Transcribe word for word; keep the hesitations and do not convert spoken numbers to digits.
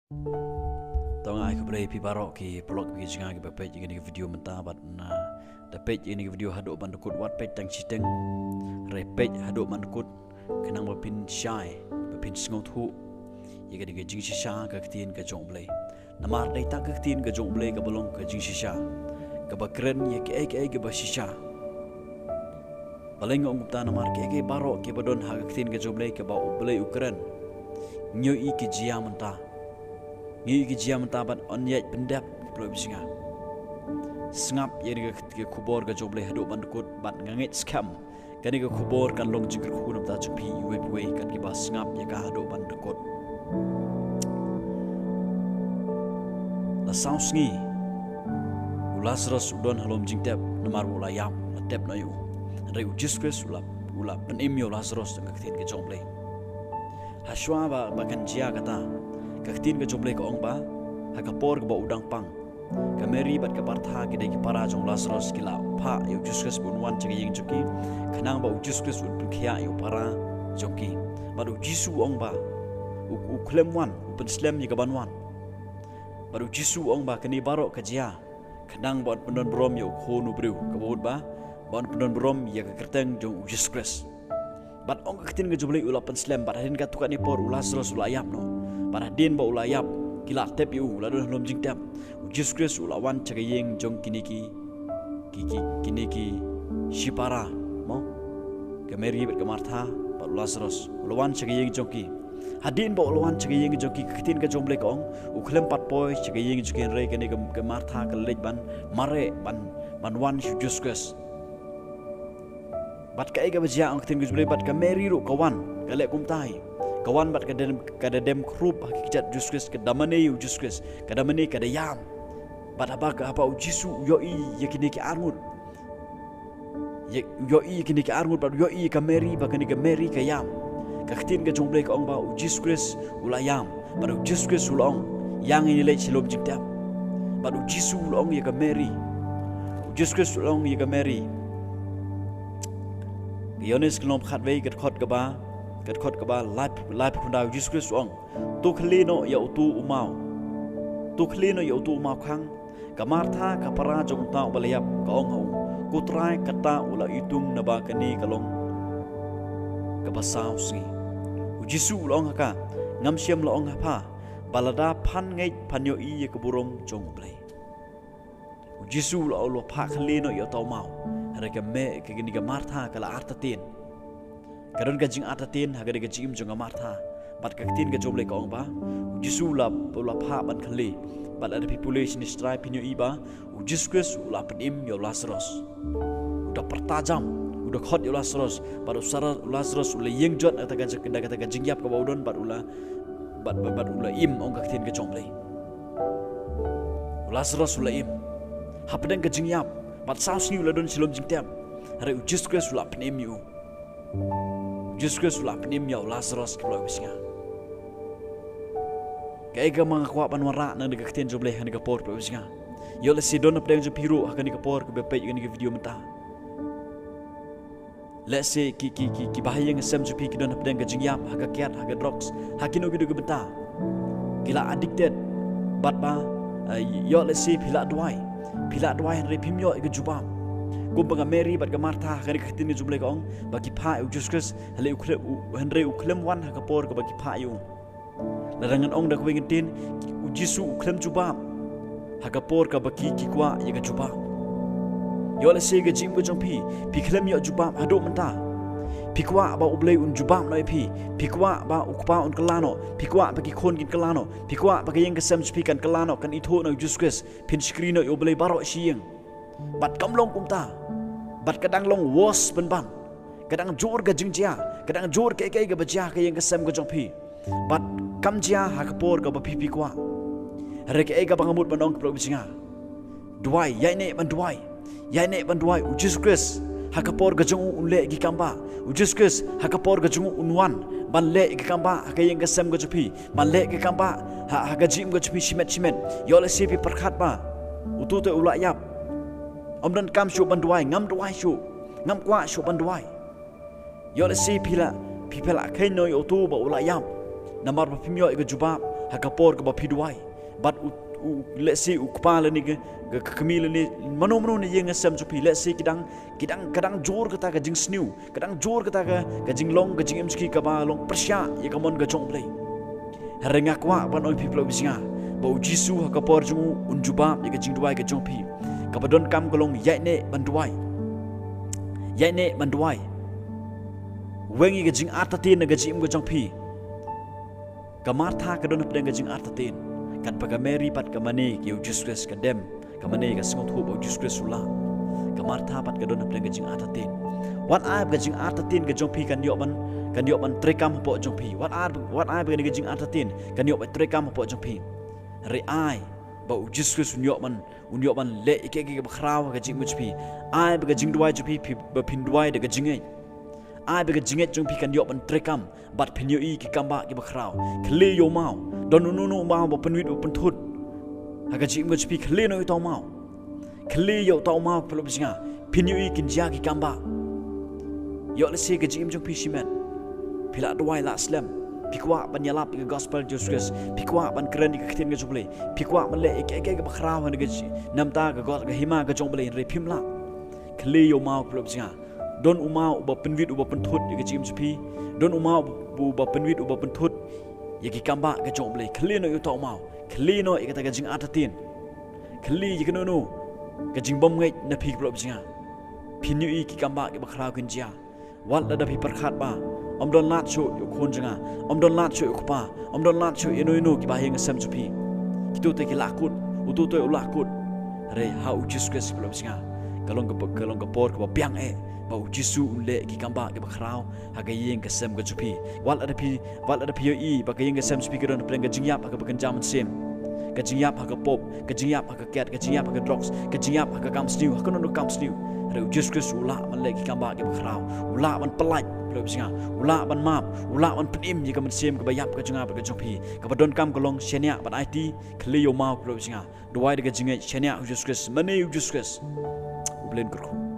To nga ai khublei phi baroh ki paralok ki jong nga kiba peit ïa kane ka video mynta bad na da peit ïa kane ka video haduh ban da kut wat peit tang shiteng. Hynrei peit haduh ban da kut khnang ba phin shai ba phin sngewthuh ïa kane ka jingshisha ka ktien ka jong U Blei. Namar dei tang ka ktien ka jong U Blei kaba long ka jingshisha kaba kren ïa kaei kaei kaba shisha. Balei nga ong kumta? Namar kaei kaei baroh kiba don ha ka ktien ka jong U Blei kaba U Blei u kren, ngi ïohi ki jia mynta. Ngi ïohi ki jia mynta bad yn ïaid pyndep. Paralok ba jong nga, sngap ïa kane ka khubor ka jong U Blei haduh ban da kut bad nga ngeit skhem kane ka khubor kan long jingkyrkhu na ka bynta jong phi iwei pa iwei kat kiba sngap ïa ka haduh ban da kut. La saw sngi u Lazarus u don ha lum jingtep namar u la ïap, la tep noh ïa u. Hynrei U Jisu Khrist u la, u la pynim ïa u Lazarus tang ka ktien ka jong U Blei. Hashwa ba, ba kan jia kata, ka ktien ka jong U Blei ka ong ba ha ka por kaba u dang pang, ka Mary bad ka Martha ki dei ki para jong u Lazarus ki la phah ïa U Jisu Khrist ba un wan sha ka ïing jong ki khnang ba U Jisu Khrist un pynkhiah ïa u para jong ki. Bad U Jisu u ong ba u, u khlem wan, u pynslem ïa ka ban wan. Bad U Jisu u ong ba kane baroh ka jia khnang ba un pyndon burom ïa u Khun u briew, kaba mut ba, ba un pyndon burom ïa ka kyrteng jong U Jisu Khrist. Bad ong ka ktien ka jong U Blei u la pynslem bad hadien katto katne por u Lazarus u la ïap noh. Bad hadien ba u la ïap ki la tep ïa u, u la don ha lum jingtep. U Jisu Khrist u la wan sha ka ïing jong kine ki, ki, ki, kine ki shipara, mo? Ka Mary bad ka Martha bad u Lazarus. U la wan sha ka ïing jong ki. Hadien ba u la wan sha ka ïing jong ki, ka ktien ka jong U Blei ka ong u khlem pat poi sha ka ïing jong ki, hynrei kane ka, ka Martha ka la leit ban mareh, ban, ban wan sha U Jisu Khrist. Bad kaei kaba jia, ong ka ktien ka jong U Blei, bad ka Mary ruh ka wan, ka leh kumta hi. Ka wan bad ka dem, ka da dem khrup ha ki kjat U Jisu Khrist, ka da mane ïa U Jisu Khrist, ka da mane, ka da ïam. Bad haba ka, haba U Jisu u ïohi ïa kine ki arngut, ïa, u ïohi ïa kine ki arngut bad u ïohi ïa ka Mary, ba kane ka Mary ka ïam, ka ktien ka jong U Blei ka ong ba U Jisu Khrist u la ïam. Bad U Jisu Khrist u la ong, ïa ngin ïa leit sha lum jingtep. Bad U Jisu u la ong ïa ka Mary, U Jisu Khrist u la ong ïa ka Mary. Ka Ïoannis ka lynnong khatwei, ka dkhot kaba, ka dkhot kaba laiphew, laiphew khyndai, U Jisu Khrist u ong, to khlieh noh ïa uto u maw. To khlieh noh ïa uto u maw khang. Ka Martha, ka para jong uta uba la ïap, ka ong ha u, ko Trai, kata u la iwtung naba kane ka long kaba saw sngi. U Jisu u la ong ha ka, ngam shym la ong ha pha ba lada phan ngeit phan ïohi ïa ka burom jong U Blei. U Jisu u la, u la phah khlieh noh ïa uta u maw. Hynrei ka Me, ka, kane ka Martha ka la artatien. Ka don ka jingartatien ha kane ka jingim jong ka Martha. Bad ka ktien ka jong U Blei ka ong ba U Jisu u la, u la phah ban khlieh. Bad lada phi pule shane sha trai phin ïohi ba U Jisu Khrist u la pynim ïa u Lazarus. U da pyrta jam, u da khot ïa u Lazarus, bad u Sara-, u Lazarus u la ïeng jot na kata ka jing-, na kata ka jingïap kaba u don, bad u la, bad, bad, bad u la im, ong ka ktien ka jong U Blei. U Lazarus u la im hapdeng ka jingïap, bad saw sngi u la don sha lum jingtep. Hynrei U Jisu Khrist u la pynim ïa u. U Jisu Khrist u la pynim ïa u Lazarus, ki paralok ba shisha. Kaei kaba nga kwah ban wanrah na kane ka ktien jong U Blei ha kane ka por, ki paralok ba shisha. Ïoh lehse don hapdeng jong phi ruh ha kane ka por kiba peit ïa kane ka video mynta. Lehse ki, ki, ki, ki bahaïing hasem jong phi ki don hapdeng ka jingïap, ha ka kiad, ha ka drugs, ha kino kino ki bynta. Ki la addicted. Bad ba, eh, ïoh lehse phi la duwai. Phi la duwai hynrei phim ïoh ïa ka jubab. Kumba ka Mary bad ka Martha, ha kane ka ktien ka jong U Blei ka ong ba ki phah ïa U Jisu Khrist, hynrei u khlem, u, hynrei u khlem wan ha ka por kaba ki phah ïa u. Lada ngan ong da kawei ka ktien, U Jisu u khlem jubab ha ka por kaba ki, ki kwah ïa ka jubab. Ïoh lehse ka jingim ka jong phi, phi khlem ïoh jubab haduh mynta. Phi kwah ba U Blei un jubab noh ïa phi. Phi kwah ba u kpa un kylla noh. Phi kwah ba ki khun kin kylla noh. Phi kwah ba ka ïing ka sem jong phi kan kylla noh, kan ithuh noh ïa U Jisu Khrist. Phin shakri noh ïa U Blei baroh shi ïing. Bad kam long kumta. Bad ka dang long worse pynban. Ka dang jur ka jingjia, ka dang jur kaei kaei kaba jia ha ka ïing ka sem ka jong phi. Bad kam jia ha ka por kaba phi, phi kwah. Hynrei kaei kaba nga mut ban ong, ki paralok ba shisha. Duwai, ïaineh ban duwai. Ïaineh ban duwai, U Jisu Khrist ha ka por ka jong u un leh ïa ki kam ba. U Jisu Khrist ha ka por ka jong u un wan ban leh ïa ki kam ba ha ka ïing ka sem ka jong phi, ban leh ïa ki kam ba ha, ha ka jingim ka jong phi shimet shimet. Ïoh lehse phi pyrkhat ba uto te u la ïap. Ym donkam shuh ban duwai, ngam duwai shuh. Ngam kwah shuh ban duwai. Ïoh lehse phi la, phi, phi la kheiñ noh ïa uto ba u la ïap namar ba phim ïoh ïa ka jubab. Ha ka por kaba phi duwai bad u, u, lehse u kpa lane ka, ka, ka kmie lane mano mano na ïing na sem jong phi, lehse ki dang, ki dang, ka dang jur kata ka jingsniew, ka dang jur kata ka, ka jinglong, ka jingim jong ki kaba long pyrshah ïa ka mon ka jong U Blei. Hynrei nga kwah ban ong ïa phi paralok ba jong nga ba U Jisu ha ka por jong u un jubab ïa ka jingduwai ka jong phi, kaba donkam ka long ïaineh ban duwai. Ïaineh ban duwai. Weng ïa ka jingartatien na ka jingim ka jong phi. Ka Martha ka don hapdeng ka jingartatien, katba ka Mary pat ka mane ïa U Jisu Khrist, ka dem, ka mane, ka sngewthuh ba U Jisu Khrist u lah. Ka Martha pat ka don hapdeng ka jingartatien. Wat ai ba ka jingartatien ka jong phi kan ïoh ban, kan ïoh ban treikam hapoh jong phi. Wat ai, wat ai ba kane ka jingartatien kan ïoh ban treikam hapoh jong phi. Hynrei ai ba U Jisu Khrist un ïoh ban, un ïoh ban leh ïa kaei kaei kaba khraw ha ka jingim jong phi. Ai ba ka jingduwai jong phi, phi, ba phin duwai da ka jingngeit. Ai ba ka jingngeit jong phi kan ïoh ban treikam bad phin ïohi ki kambah kiba khraw. Khlieh ïa u maw. Don uno uno u maw ba pynwit ba pynthut ha ka jingim ka jong phi, khlieh noh ïa uta u maw. Khlieh ïa uta u maw paralok ba jong nga. Phin ïohi kin jia ki kambah. Ïoh lehse ka jingim jong phi shimet. Phi la duwai la slem. Phi kwah ban ïalap ïa ka gospel Jisu Khrist. Phi kwah ban kren ïa ka ktien ka jong U Blei. Phi kwah ban leh ïa kaei kaei kaba khraw ha ka ji-, na bynta ka go-, ka hima ka jong U Blei, hynrei phim lah. Khlieh ïa u maw paralok ba jong nga. Don u maw uba pynwit uba pynthut ïa ka jingim jong phi. Don u maw uba pynwit uba pynthut ïa ki kambah ka jong U Blei. Khlieh noh ïa uta u maw. Khlieh noh ïa kata ka jingartatien. Khlieh ïa kano kano ka jingbymngeit na phi paralok ba jong nga. Phin ïohi ki kambah kiba khraw kin jia. Wat lada phi pyrkhat ba ym don lad shuh ïa u khun jong nga, ym don lad shuh ïa u kpa, ym don lad shuh ïa uno uno kiba ha ïing ha sem jong phi. Kito te ki lah kut, uto te u lah kut. Hynrei ha U Jisu Khrist paralok ba jong nga, ka long ka, ka long ka por kaba biang eh ba U Jisu un leh ki kambah kiba khraw ha ka ïing ka sem ka jong phi. Wat lada phi, wat lada phi ïohi ba ka ïing ka sem jong phi ka don hapdeng ka jingïap ha kaba kynja mynsiem, ka jingïap ha ka pop, ka jingïap ha ka kat, ka jingïap ha ka drugs, ka jingïap ha ka kam sniew, ha kano kano ka kam sniew. Hynrei U Jisu Khrist u lah ban leh ki kambah kiba khraw. U lah ban pyllait paralok ba jong nga. U lah ban map. U lah ban pynim ïa ka mynsiem kaba ïap ka jong nga bad ka jong phi. Kaba donkam ka long shaniah bad aiti. Khlieh ïa u maw paralok ba jong nga. Duwai da ka jingngeit, shaniah U Jisu Khrist, mane U Jisu Khrist. U Blei un kyrkhu.